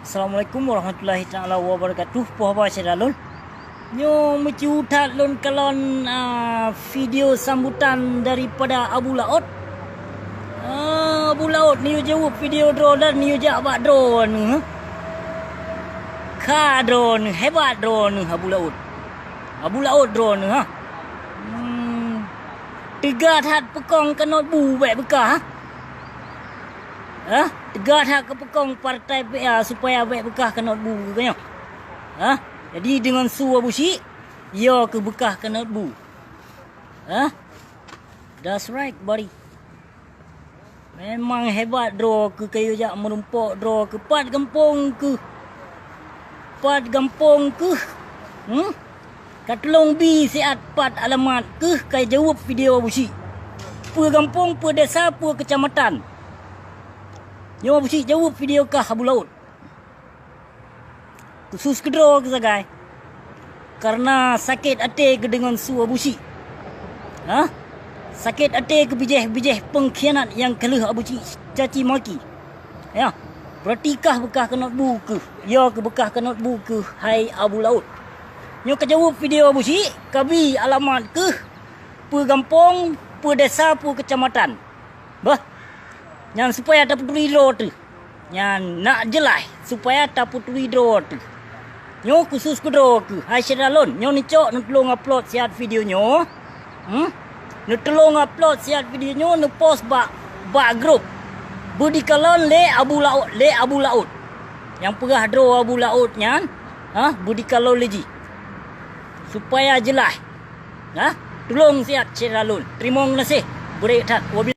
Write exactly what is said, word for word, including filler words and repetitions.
Assalamualaikum warahmatullahi taala wabarakatuh. Poh haba syedara lôn. Nyoe meucue that lôn kalon, ah, video sambutan daripada Abu Laôt. Ah, Abu Laôt, neuyue jaweueb video droe dan neuyue jak bak droe neuh. Ka droe neuh, hebat droe neuh Abu Laôt. Abu Laôt droe neuh, ha. Hmm. Teuga that peukong keunot bu bék beukah, ha. Ha? Teuga that keu peukong partai P A supaya bék beukah keunot bu keu nyoe. Ha? Jadi deungon su Abu Syik, yo keu beukah keunot bu. Ha? That's right, buddy. Memang hebat droe keuh, kayue jak meurumpok droe keuh, pat gampông keuh. Pat gampông keuh. Hmm? Ka tulông bi siat pat alamat keuh, ka jaweueb video Abu Syik. Peue gampông, peue desa, peue keucamatan. Nyoe Abu Syik jaweueb video kah Abu Laôt. Khusus keudroe keuh sagai. Kareuna sakét até keuh deungon su Abu Syik. Ha? Sakét até keuh bijéh-bijéh peungkhianat nyang ka lheueh Abu Syik caci maki. Ya. Beurati kah beukah keunot bu keuh. Yo keuh beukah keunot bu keuh, hai Abu Laôt. Nyoe ka jaweueb video Abu Syik, ka bi alamat keuh, peue gampông, peue desa, peue keucamatan. Bah. Nyan supaya tapeuturi droe teuh. Nyan nak jeulaih supaya tapeuturi droe teuh. Nyoe khusus keudroe keuh, hai syedara lôn. Nyoe neucok neutulông upload siat video nyoe. Hmm? Neutulông upload siat video nyoe, neupost bak, bak grup. Beudikalon lé Abu Laôt, lé Abu Laôt. Nyang peugah droe Abu Laôt nyan, ha, beudikalon lé jih. Supaya jeulaih. Ha? Tulông siat syedara lôn. Teurimong geunaséh. Beurek that. Wabil-